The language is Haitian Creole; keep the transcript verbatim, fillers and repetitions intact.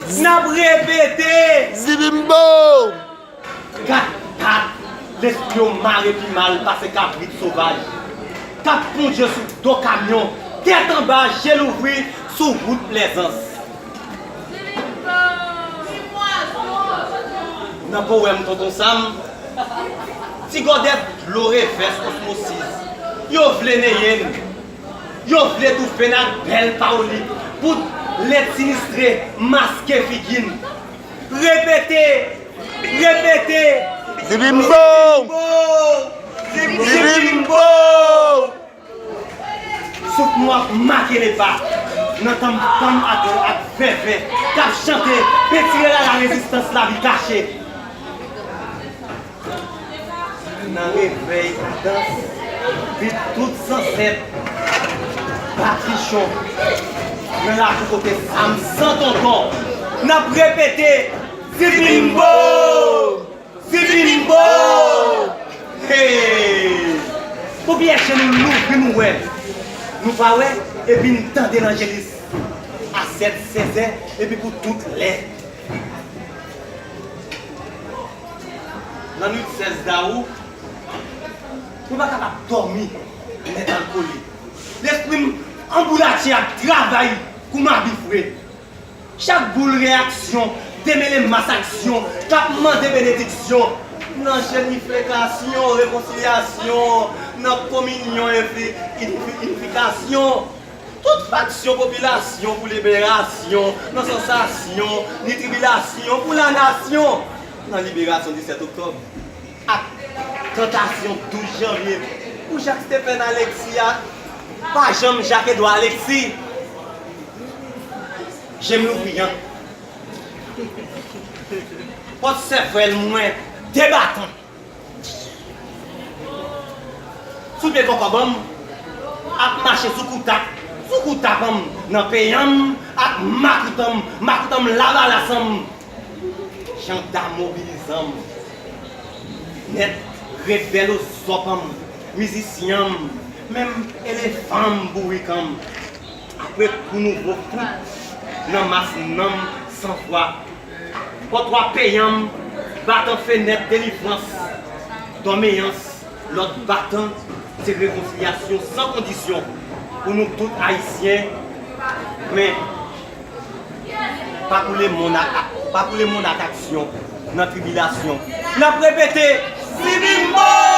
N ap repete! Zibimbo! Kat pat, lespri yo mare pi mal pase kabrit sovaj k ap pondye sou do kamyon, tèt anba, je louvri, sou wout Plèzans. Nan powèm Tonton Sam, ti gòdèt dlo revès osmosis, yo vle neye n, yo vle toufe n ak bèl pawoli pou lèt sinistre maske figi n. Repete! Repete! Zibimbo! Zibimbo! Souf nou ap make lepa nan tanm tanm ak ak vèvè k ap chante, petire la la rezistans lavi kache. Nan revèy kadans, bit tout zansèt, bat kichon nan lakou kote zam san tonton. N ap repete, Zibimbo! Zibimbo! Hey! Pou pyèche nou louvri nou wè. Nou pa wè, epi n tande lanjelis a sèt sèzè epi pou tout lè. Nan nwit sèz dawou, mwen pa kapab dòmi nèt al kole. Lespri m anboulatye ap travay kou mabi fre. Chak boul reyaksyon, demele mas aksyon k ap mande benediksyon. Nan jeniflikasyon, rekonsilyasyon, nan kominyon, infikasyon. Tout faksyon popilasyon pou liberasyon, nan sansasyon, ni tribilasyon pou lanasyon. Nan liberasyon disèt oktòb, ak tantasyon douz janvye pou Jak Stephen Alexis a, pa janm Jak Edwa Alexis. Je m louvri an. Pòt sèvèl mwen debaton. Sou pye kòkòb an m ap mache sou koutap, sou koutap an m nan peyan m ak makout an m, makout an m lavalas an m. Jandam mobilizan m nèt, rebèl ozòp an m, mizisyen an m, menm elefan m bourik an m. Apre kou nouvo fouk nan mas nanm san fwa, pòtwa peyan m, batan fenèt delivrans, dòmeyans, lòd batan se rekonsilyasyon san kondisyon pou nou tout Ayisyen, men pa pou lemonn ak, pa pou lemonn ak aksyon nan tribilasyon. N ap repete, Zibimbo!